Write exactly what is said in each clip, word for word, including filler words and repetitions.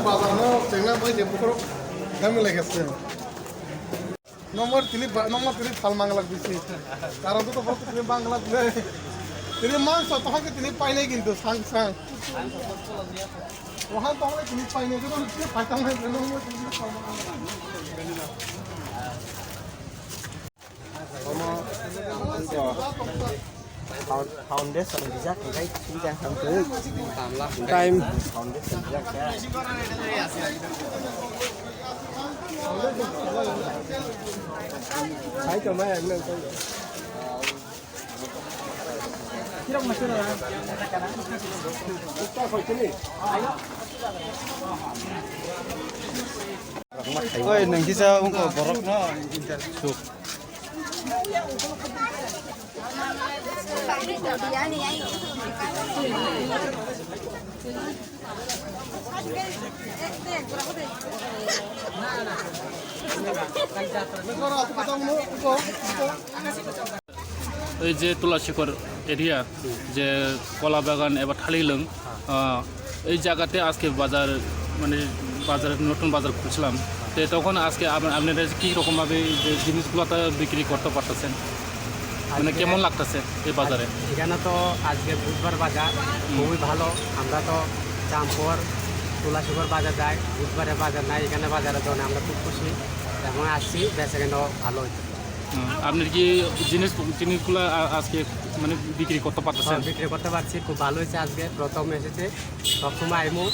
Bazar no chengna bai je bukhoro gami lagase. Nomor tini ba-, nomor tini phal mangla bisi. Karon to to tini bangla bile. Tini mangso to hake tini painai kintu sang sang. Rohan to hake tini painai, to tini paitang hai, nomor tini phal mangla. Foundation bijak hingkai swijak hangtwi. Time. Foundation bijak khe. Hai to mai ang nang tong. Oi, nang kisa ungko borok no. এই যে তুলাশিখর এরিয়া, যে কলা বাগান এবার থালিলং, আহ, এই জায়গাতে আজকে বাজার, মানে বাজার, নতুন বাজার খুলছিলাম। তো তখন আজকে আপ-, আপনারা কি রকমভাবে এই যে জিনিসগুলো তো বিক্রি করতে পারতেছেন? মানে আজকে কেমন লাগতেছে এই বাজারে? এখানে তো আজকে বুধবার বাজার, হুম। খুবই ভালো। আমরা তো জামপুর, তুলাশিখর বাজার যাই, বুধবারে বাজার নাই, এখানে বাজারের জন্য আমরা খুব খুশি এবং আসছি, বেচা কেনাও ভালো হচ্ছে। হুম, আপনার কি জিনিস, জিনিসগুলো আ-, আজকে মানে বিক্রি করতে পারতেছেন? হ্যাঁ, বিক্রি করতে পারছি, খুব ভালো হয়েছে আজকে, প্রথম এসেছে, সবসময় আইমু,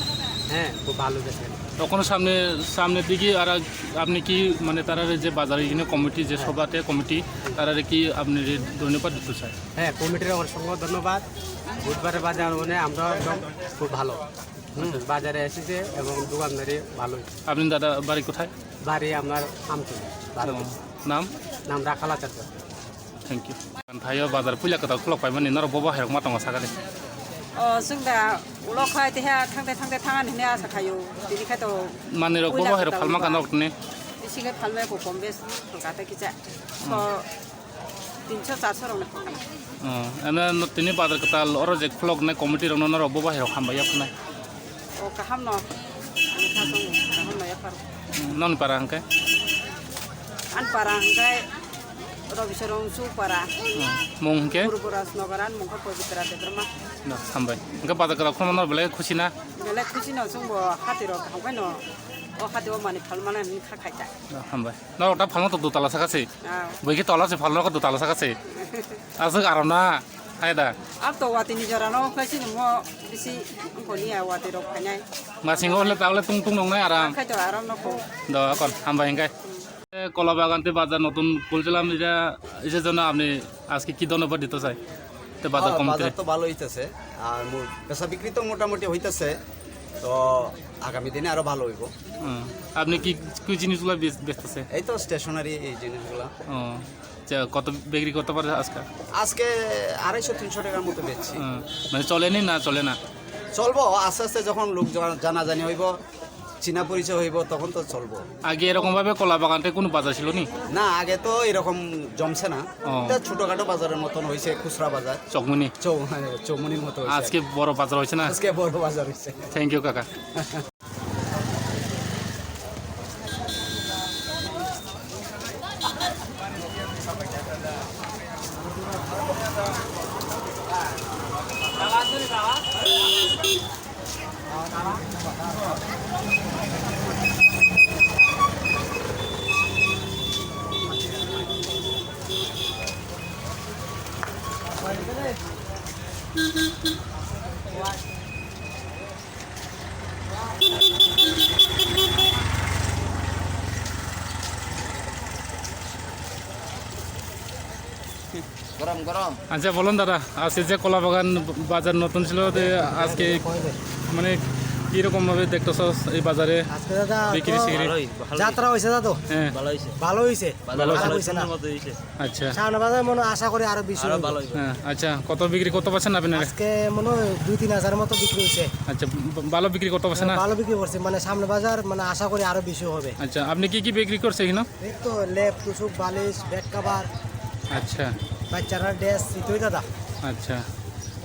হ্যাঁ, খুব ভালো হয়েছে। তখন সামনে, সামনের দিকে আর আ-, আপনি কি মানে তারা যে বাজারে এখানে কমিটি যে হ্যাঁ। সভাতে কমিটি, তারা কি আপনি ধন্যবাদ দিতে চায়? হ্যাঁ, কমিটির অসংখ্য ধন্যবাদ। বুধবারে বাজার মানে আমরা একদম খুব ভালো। হুম, বাজারে এসেছে এবং দোকানদারি ভালোই। আপনি দাদা বাড়ি কোথায়? বাড়ি আমার আমতলী, ভারত। ও, নাম? নাম রাখাল আচার্য। Thank you. Thaio bazar puila kwtal khulok paimani norok bobo hairok ma tongo sakani. O, chwng da ulo khai teha thangte thangte thangan hini asa khayo. Tini khai to mani rok bobo hairok phalma kano tini. Bisinge phalma ko kom bes kata kicha. So, tinso charso rok na. O, ene no tini bazar kwtal oro je khulok nai committee rok no norok bobo hairok hambai ya phanai. O kaham no. Ani khasong kaham no ya par. Noni para hangke? An para hangke Robiswrong Chupara. Mung hingke? Purbo Rajnagar, an mung khe Pabitra Debbarma. No, hambai. Hingke bazar kwtal khulma no belai khusi na? Belai khusi no, chwng bo hati rok hangkai no. O hati o mani phalmana hini kha khaita. No, hambai. Norok ta phalno to dutala saka se. Ah. Boi khe tola se phalno ko dutala saka se. Aswk aram na. Hai da. Ab to wati ni jora no khlai sini mo bisi ko ni a wati rok khainai. Masingo le ta le tung tung nong nai aram. Khai to aram no ko. Do kon hambai hingkai. Kola bagan te bazar notun khulchilam, ija, ija jona apni ajke ki dhonyobad dito chai? Te bazar committee. হ্যাঁ, বাজার তো ভালো হইতেছে। আর মু-, বেচা বিক্রি তো মোটামুটি হইতেছে। তো আগামী দিনে আরো ভালো হইব। হুম। আপনি কি, কি জিনিসগুলো বেচ-, বেচতেছে? এই তো স্টেশনারি এই জিনিসগুলো। ও, আচ্ছা, কত বিক্রি করতে পারে আজকে? আজকে আড়াইশো তিনশো টাকার মতো বেচছি। হুম। মানে চলেনি না চলে না? চলবো, আস্তে আস্তে যখন লোক জ-, জানাজানি হইব, চিনা পরিচয় হইব, তখন তো চলবো। আগে এরকম ভাবে কলা বাগানতে কোনো বাজার ছিল নি? না, আগে তো এরকম জমছে না। ও। এটা ছোটখাটো বাজারের মতন হইছে, খুচরা বাজার। চকমনি? চৌ-, হ্যাঁ, চৌমনির মতো হইছে। আজকে বড় বাজার হইছে না? আজকে বড় বাজার হইছে। Thank you, কাকা। গরম গরম। আচ্ছা, বলুন দাদা, আজকে যে কলা বাগান বাজার নতুন ছিল, যে আজকে মানে কিরকম ভাবে দেখতেছস এই বাজারে আজকে দাদা বিক্রি তো সিক্রি? ভালোই, ভালোই। যাত্রা হয়েছে দাদা তো? হ্যাঁ। ভালো হয়েছে। ভালো হয়েছে। ভালো হয়েছে। খারাপ হয়েছে না। সুন্দর মতো হয়েছে। আচ্ছা। সামনে বাজারে মনে হয় আশা করি আরো বেশি আরো হবে। ভালো হইবে। হ্যাঁ, আচ্ছা, কত বিক্রি করতে পারছেন আপনারা? আজকে মনে হয় দুই তিন হাজার মতো বিক্রি হয়েছে। আচ্ছা, ব-, ভালো বিক্রি করতে পারছেন না? ভালো বিক্রি করছে, মানে সামনে বাজার মানে আশা করি আরো বেশি হবে। আচ্ছা, আপনি কি কি বিক্রি করছেন এখানে? এই তো লেপ, তুসুক, বালিশ, বেড কভার। আচ্ছা। বাচ্চারা ড্রেস, ইতোই দাদা। আচ্ছা।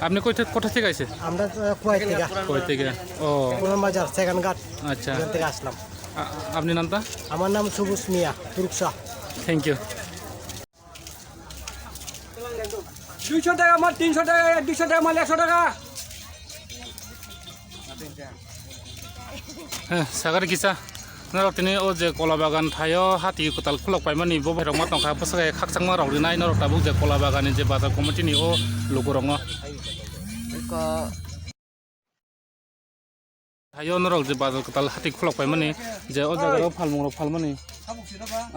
আপনি কোথা, কোথা থেকে আইছেন? আমরা তো কুয়াইট থেকে। কুয়াইট থেকে। ও। পুরান বাজার, সেকেন্ড ঘাট। আচ্ছা। এখান থেকে আসলাম। আ-, আপনি নামটা? আমার নাম সবুজ মিয়া, তুরুকসা। Thank you। দুইশো টাকা মাল, তিনশো টাকা, দুইশো টাকা মাল, একশো টাকা। Heh, sagari kisa. Norok tini o je kola bagan thaio hati kwtal khulok paimani bo bairok ma tongkha bwswk hai khakchangma rok rinai norok tabuk je kola bagan ni je bazar committee ni o lukurok no. Thaio norok je bazar kwtal hati khulok paimani je o jaga o phalmung rok phalmani.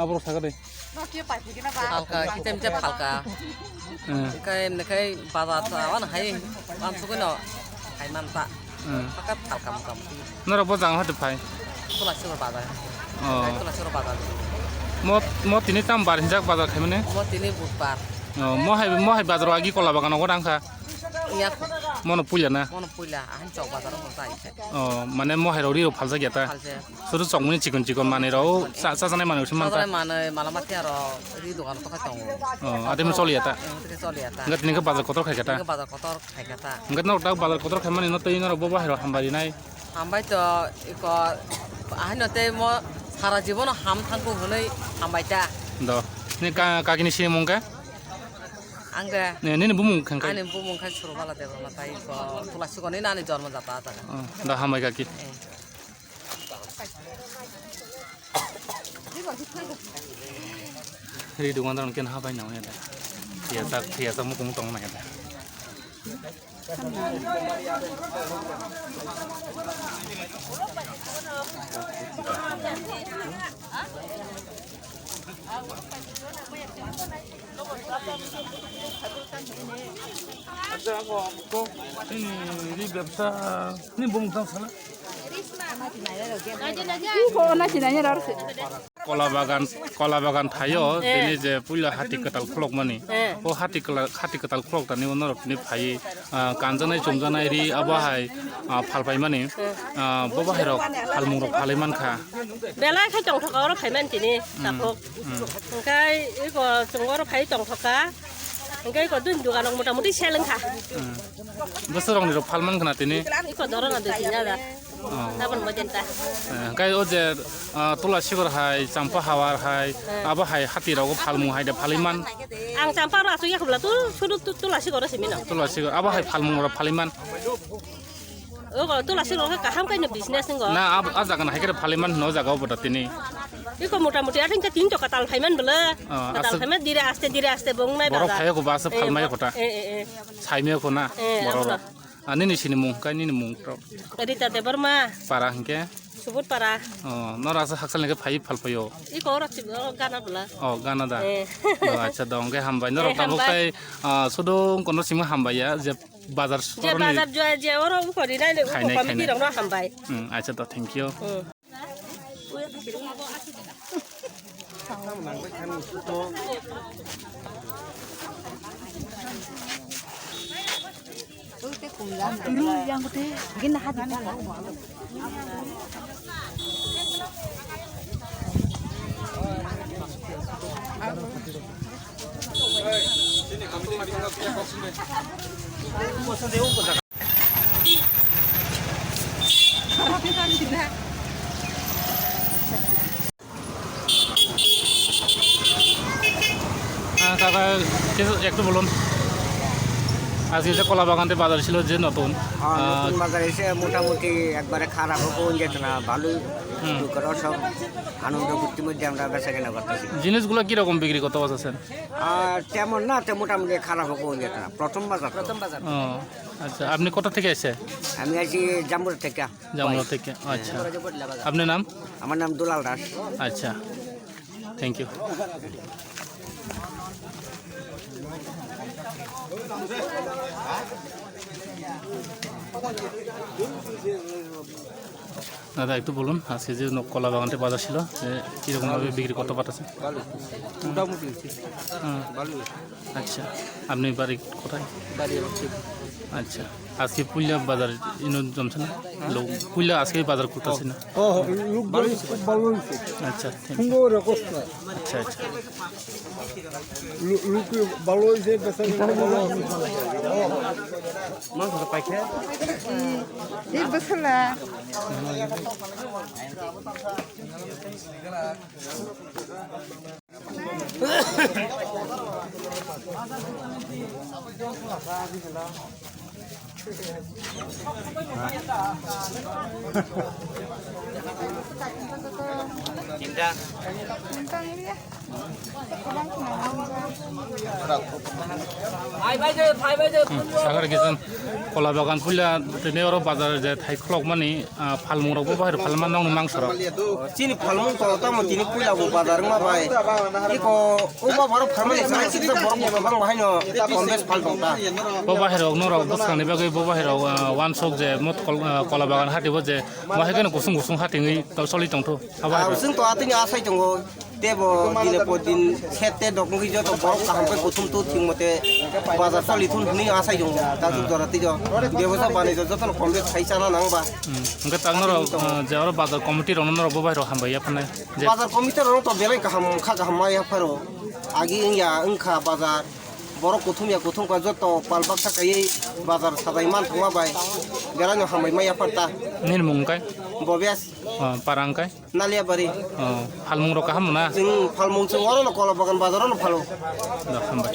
Aborok sagari. Phalka, kitem je phalka. Hmm. Kai, kai bazar ta wan hai, wan sugui no, hai man ta. Hmm. Phalka, phalka mukam. Norok bo jang hati phai? Tula siro bazar. Oh. Tula siro bazar. Mo, mo tini tam bar hinjak bazar khaimani? Mo tini budbar. Oh, mo hai, mo hai bazar agi kola bagan ogo dangkha? Iya. Mono puila na? Mono puila, ahan chok bazar mo tai. Oh, mane mo hai rok ri rok phalsa gya ta? Phalsa. Suru chokmani chikon chikon manwi rok, cha, cha, chanai manwi se manta. Chajanai manwi, mala mati aro ri dogan to khai tongo. Oh, ade mo choli ya ta? Eng, tike choli ya ta. Engat tini ke bazar kotor khai kata? Tike bazar kotor khai kata. Engat norok dak bazar kotor khai mani no tei norok bo bahai rok hambai rinai. Hambai to iko, ahai no tei mo sara jibono ham thangku hwnwi hambai ta. Do. Ni ka, kakini sini mung ka? Ang de. Ne, nini bumung khang kai? Ani bumung khai Surubala Debbarma tai iko, Tulasi goni nani jormo jata jaga. Oh, da hambai kaki. Eh. Ri dukandar ken habai nang ya da. Thiyajak, thiyajak mukung tong nang ya da. Acha, ako, ako, ini ri bebsa, ini bumung tang sana. Ko na sinanya rarse. Kola bagan, kola bagan thaio, eh, tini je puila hati kwtal khulokmani. Eh. O hati kwla-, hati kwtal khulok tani uno rok tini phai, ah, kanjanai chumjanai ri abo hai, ah, phalpaimani. Eh. Ah, bo bahai rok phalmung rok phalai mankha. Belai khai tongthoka oro phaiman tini, hmm, takhok. Hmm. Hingkai iko chwng oro phai tongthoka. Hingkai iko dun dugan rok mota moti sel wngkha. Hmm. Bwswk rokni rok phalman khna tini? Iko dorona dui tin hajar. Oh. Tabon bojenta. Eh, hingkai o je, ah, Tula Sigor hai, Champa Hawar hai, eh, abo hai hati rogo phalmung hai de phalwi man? Ang Champa ro asuk ya khobla tu sudu tu Tula Sigor ro simi no. Tula Sigor, abo hai phalmung ro phalwi man? Ogo Tula Sigor khe kaham kaino business ngo. Na, ab-, a jaga na hai khe phalwi man hino o jaga o bota tini. Iko mota moti athing khe tin to katal phaiman bole. Oh, katal asuk phaiman dire aste dire aste bong nai borok bazar. Phai ko ba asuk eh, phalmai bo-, kota. Eh, eh, eh. Saimaya ko na, eh, borok abono. Rok. Ah, nini sini mung, kai nini mung rok. Rita Debbarma. Para hingke? Subut para. Oh, nora sa haksa lengke phai phal phayo. Iko oro si, oro gana bela. Oh, gana da. Eh. Oh, acha dong, hingke hambai. Norok eh, tabuk hambai. Kai, ah, sudung kono simi hambai ya, je bazar je soroni bazar jo, je oro uko rinai le uko khainai, committee khainai. Rok no hambai. Hmm, acha do, thank you. Hmm. হ্যাঁ, কাকা, কিছু একটু বলুন। আজকে যে কলা বাগানতে বাজার ছিল যে নতুন, হ্যাঁ, আহ, নতুন বাজার এসে মোটামুটি একবারে খারাপও কোন যেত না, ভালোই হুম। বিক্রি করো, সব আনন্দ ফুর্তির মধ্যে আমরা বেচা কেনা করতেছি। জিনিসগুলো কিরকম বিক্রি করতে পারছেন? আর তেমন না, তে মোটামুটি খারাপও কোন যেত না, প্রথম বাজার তো। প্রথম বাজার। ও, আচ্ছা, আপনি কোথা থেকে এসে? আমি আছি জাম্বুরা থেকে। জাম্বুরা থেকে, আচ্ছা। জাম্বুরা থেকে বাজার। আপনার নাম? আমার নাম দুলাল দাস। আচ্ছা, thank you. দাদা, একটু বলুন, আজকে যে ন-, কলা বাগানটা বাজার ছিল, যে কিরকম ভাবে বিক্রি করতে পারতেছে? ভালো। মোটামুটি হচ্ছে। হ্যাঁ। ভালো হচ্ছে। আচ্ছা, আপনি বাড়ি কোথায়? বাড়ি আমার ঠিক। আচ্ছা, আজকে পুইলা বাজার ইনো জমছে না? লোক পুইলা আজকে বাজার করতেছে না? ও, লোক ভালো হচ্ছে। আচ্ছা, thank you। সুন্দর অবস্থা। আচ্ছা, আচ্ছা। লু-, লুক ভালো হয়েছে, বেচা কিনা ভালো হয়েছে। মাংস তো পাইছে? এই বছর না। তিনটা। Sagar Kisan, Kola Bagan puila tini oro bazar je thai khulok mani, ah, phalmung rok bo bahai rok phalma nong ni mangsa rok. Chini phalmung to tamo tini puila bo bazar wngma bai. Iko uba borok phalmani sai sik borok bo kwbang bahai no kombes phal tong ta. Bo bahai rok norok bwskang ni bagwi bo bahai rok, ah, wansok je mot kol-, ah, Kola Bagan hati bo je bahai kheno kusung kusung hati wngwi to soli tong tho. Abo hai rok. Chwng to atini asai tongo. Tebo dine po din sette dok wngwi joto borok kaham khe kuthum tu thik mote bazar choli thun hwnwi asai tongo. Dajuk jora twijo bebosa banai joto no kombes khai chana nang ba. Hmm. Hwnkhe tak norok, ah, je oro bazar committee rokno norok bo bahai rok hambai ya phanai. Je bazar committee rok to belai kaham kha kaham ma ya pharo. Agi wngya wngkha bazar. Borok kuthum ya kuthum kha joto pal baksa kaiwi bazar sajai man thangma bai belai no hambai ma ya phar ta. Nini mung kai? Bobes. Ah, parang kai? Naliabari. Oh, phalmung rok kaham na? Chwng phalmung chwng oro no Kola Bagan bazar o no phalo. Da, hambai.